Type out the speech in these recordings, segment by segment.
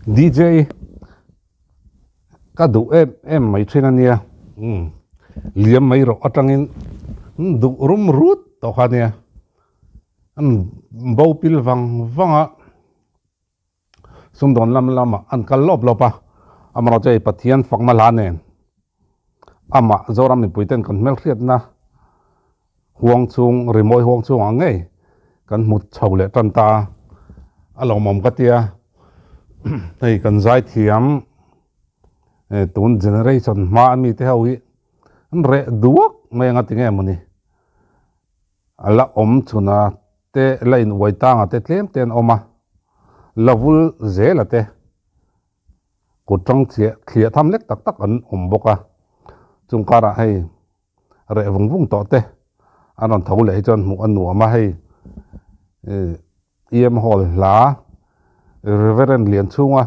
DJ ka duh em em mai thin a nia umm liam mai rawh atangin duh rum rut tawh kha a nia an bo pil vang vang a sumdawn lam lamah an kal lawp lawp a amaherawhchu hei Pathian fakna hla nen amah Zoram mipui ten kan hmelhriatna Huang chhung, rimawi huang chhungah ngei kan hmu chho leh tan ta a, a lawmawm ka tia. Hei kan zaithiam tun generation hma a mite ho hi an reh duak mai anga tinge mawni a la awm chhuna te la in uai tanga te tlem te an awm a, la vul zela te kut tang thliah thliah tham lek tak tak an awm bawk a, chung karah hei reh vung vung tawh te an rawn tho leh hi chuan hmuh a nuam a hei EM hall hla Reverend Lianchhunga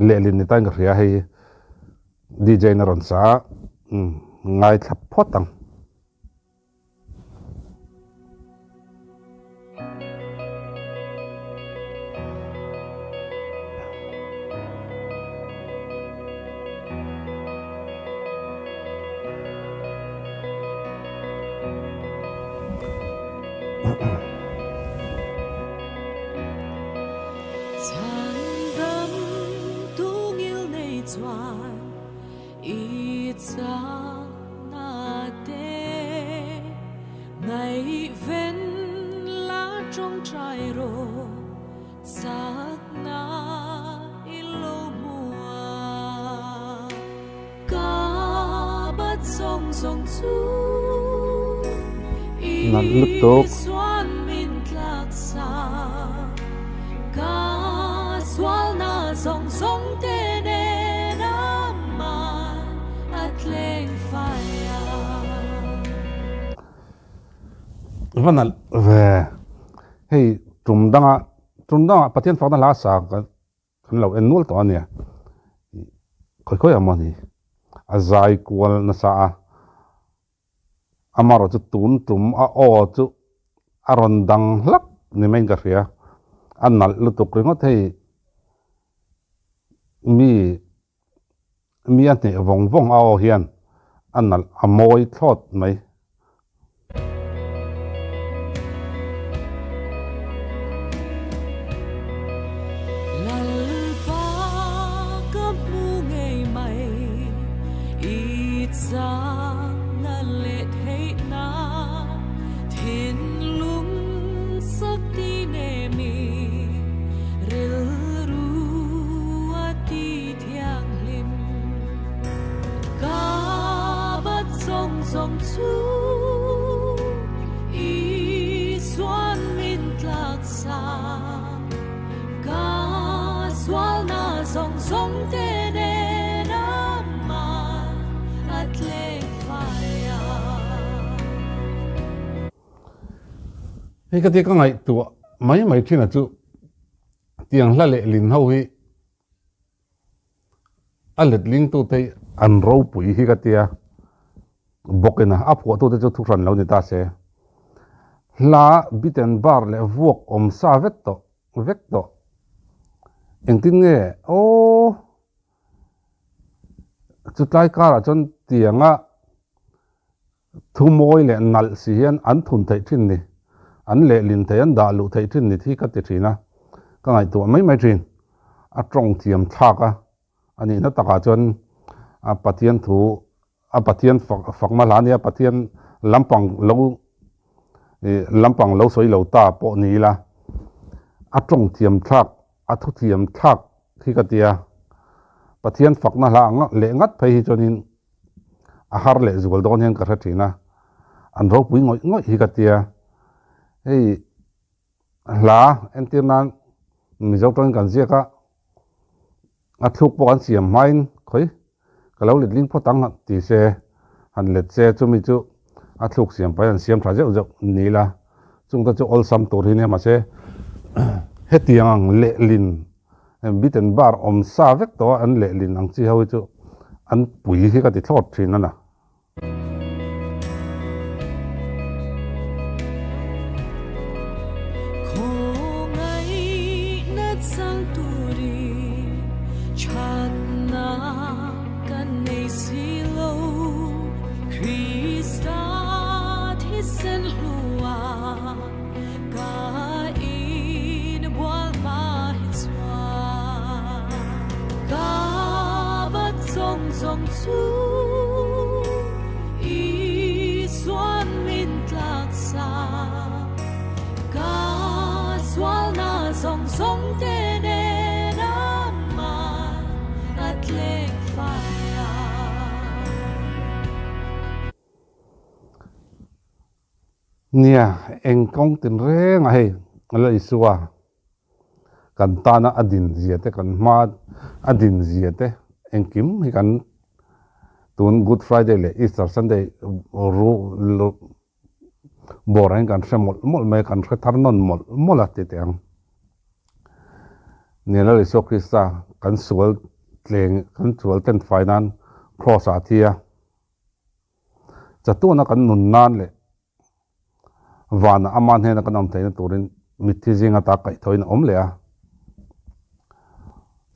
lehlin ni tain ka hria hei DJ in a rawn sa a ngaithla phawt ang. Nalh lutuk. Va nalh ve hei tum danga tum danga Pathian fakna hla sa kan lo en nual tawh a nia khawi khawi ah maw ni a zai kual nasa a amaherawh chu tun tum a aw chu a rawn dang hlak ni maiin ka hria a nalh lutuk ringawt hei mi. Mi a hneh vawng vawng a aw hian a nalh a mawi thlawt mai. Lalpa ka hmu ngei mai i chakna leh theihna thinlung sak ti nemi rilru a ti Thianghlim ka bat zawng zawng chu Isuan min tlak sa ka sualna zawng zawng te nen amah a tleng fai a. Hei ka tia ka ngaihtuah mai mai thin a chu tiang hla leh lin ho hi A letlingtute hi an ropui hi ka tia bawkin a, a phuahtute chu thuhran lo ni ta se. Hla bit and bar leh vuak awm sa vek tawh vek tawh. Engtin nge aw chutlai karah chuan tianga Thumawi leh nalh si hian an thun theih thin ni, an lehlin theih, an dah luh theih thin ni thi ka ti thin a, ka ngaihtuah mai mai thin. A tawng thiam thlak a, a nihna takah chuan a Pathian thu, a Pathian fak fakna hla nia, Pathian lampang lo ih lampang lo sawi lo ta pawh ni ila, a tawng thiam thlak, a thu thiam thlak hi ka ti a, Pathian fakna hla ang leh ngat phei hi chuanin a har leh zual dawn hian ka hre thin a, an ropui ngawih ngawih hi ka tia. Hei hla entir nan Mizo tawngin kan ziak a, a thluk pawh kan siam hmain khawi ka lo let ling phawt ang ti se han let se chumi chu a thluk siam pahin an siam tha zeuh zeuh ni ila chungte chu awlsam tur hi nia mahse hetiang ang lehlin Bit and bar awm sa vek tawh a, an lehlin ang chi ho hi chu an pui hi ka ti thlawt thin a na. Khawngaihna chang turin. zawng chu Isuan min tlaksak. Ka sualna zawng zawng te nen amah a tleng fai a. Nia, eng kawng tinreng a hei la Isua kan tana a din zia te, kan hma a din zia te engkim hi kan tun Good Friday leh Easter Sunday ru bawrah hian kan hre mawlh mawlh mai a, kan hre thar nawn mawlh mawlh a ti teh ang. Nia Lal Isua Krista kan sual tleng kan sual ten fai nan Cross ah a thi a. Chatuana kan nun nan leh vanah ama hnena kan awm theihna turin mitthi zinga ta kaihthawhin a awm leh a.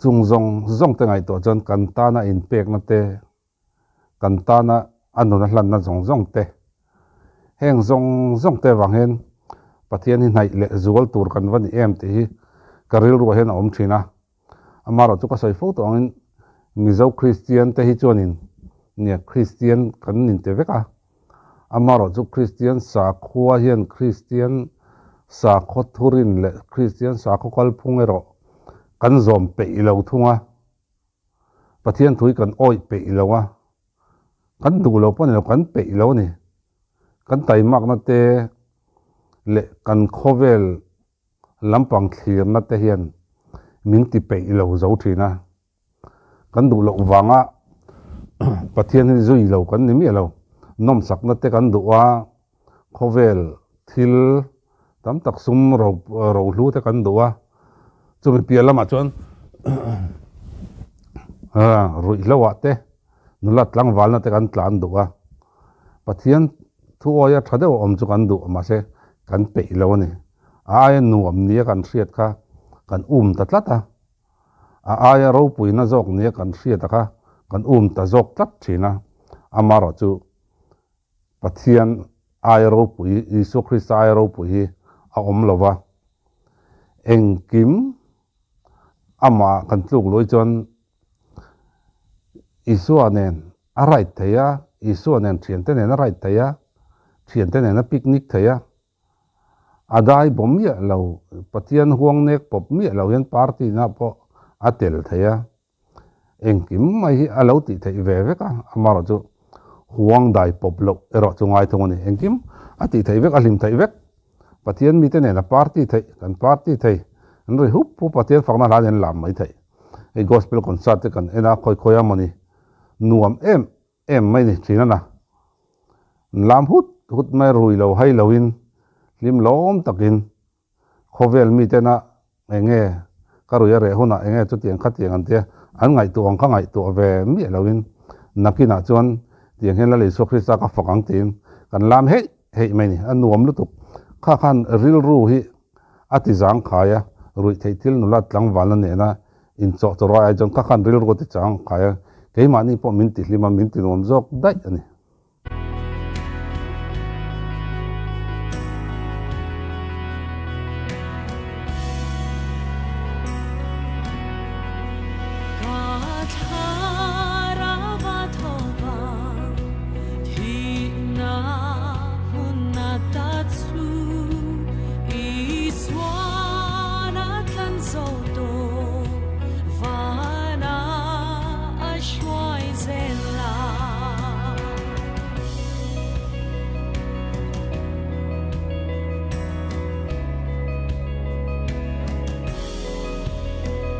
Chung zawng zawng te ngaihtuah chuan kan tana inpekna te, kan tana a nun a hlanna zawng zawng te, heng zawng zawng te avang hian Pathian hi hnaih leh zual tur kan va ni em tih hi ka rilruah hian a awm thin a. Amaherawhchu ka sawi fo tawh angin Mizo Kristian te hi chuanin nia Kristian kan inti vek a, amaherawhchu Kristian sakhua hian Kristian sakhaw thurin leh Kristian sakhaw kalphung erawh kan zawm peih lo thung a, Pathian thu hi kan awih peih lo a, kan duh lo pawh a ni lo, kan peih lo a ni. Kan taimakna te leh kan khawvel Lampang thlirna te hian min ti peih lo zo thin a, kan duh loh vanga Pathian hi zui lo kan ni miah lo. Nawmsakna te kan duh a, khawvel thil tam tak sum rohlu te kan duh a, chumi piah lamah chuan ruihhlo ah te nula tlangvalna te kan tlan duh a, Pathian thu awia tha deuh a awm chu kan duh mahse kan peih lo a ni. A aia nuam nia kan hriat kha kan um ta tlat a, a aia ropuina zawk nia kan hriat a kha kan um ta zawk tlat thin a, amaherawh chu Pathian aia ropui, Isua Krista aia ropui hi a awm lo va, engkim amah kan tluk luai chuan Isua nen a ride thei a, Isua nen thiante nen a ride thei a, thiante nen a picnic thei a. A dai bawm miah lo, Pathian huang nek pawp miah lo hian party na pawh a tel thei a, engkim mai hi a lo tih theih ve vek a, amaherawh chu huang dai pawp loh erawh chu ngai thung a ni. Engkim a tih theih vek, a hlim theih vek, Pathian mite nen a party theih, kan party thei, an ri hup hup Pathian fakna hla nen lam mai theih. Hei gospel concert te kan en a, khawi khawi a mawni nuam em em mai ni thin a na. Lam hut hut mai rui lo hai lo in hlim lawm takin khawvel mi tena eng nge ka rui a reh hunah eng nge chutiang khatiang an tia an ngaihtuah ang kha ngaihtuah ve miah lo in nakinah chuan tiang hian Lal Isua Krista ka fak ang tiin kan lam heih heih mai ni a nuam lutuk kha khan rilru hi a ti zangkhai a ruih theih thil nula tlangvalna nena Inchawh chu ruai ai chuan kha khan rilru ti chang khai a, keimahni pawh min ti hlim a, min ti nuam zawk daih a ni. Ka thlarau a tho vang, thihna hmun a ta chu Isuan a tlan zo tawh vana a hruai zel a.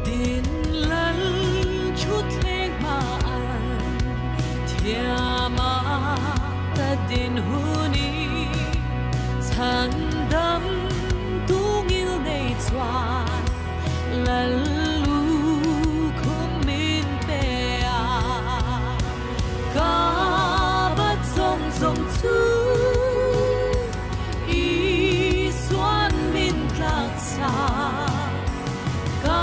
Tin lal thutthleng hmaah thiam a ka din hun i chhan dam tu ngil nei chuan lal lu khum min pe a. Ka bat zawng zawng chu Isuan min tlak sa. Ka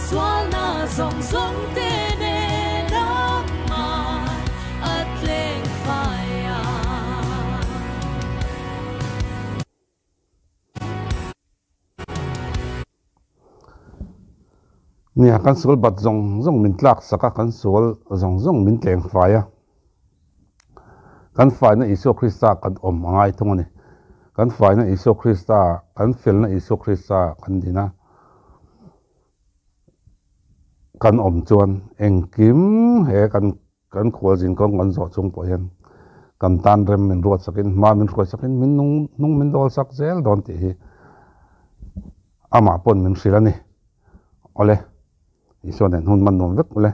sualna zawng zawng te nen amah a tleng fai a. Nia, kan sual bat zawng zawng min tlak sak a, kan sual zawng zawng min tleng fai a. Kan faina Isua Krista kan awm a ngai thung a ni. Kan faina Isua Krista, kan felna Isua Krista kan din a, kan awm chuan engkim he kan kan khualzin kawng kan zawh chung pawh hian kan tan rem min ruat sakin, hma min hruai sakin, min nung hnung min dawl sak zel dawn tih hi amah pawn min hrilh a ni. Awle, Isua nen hun hman nuam vek ule.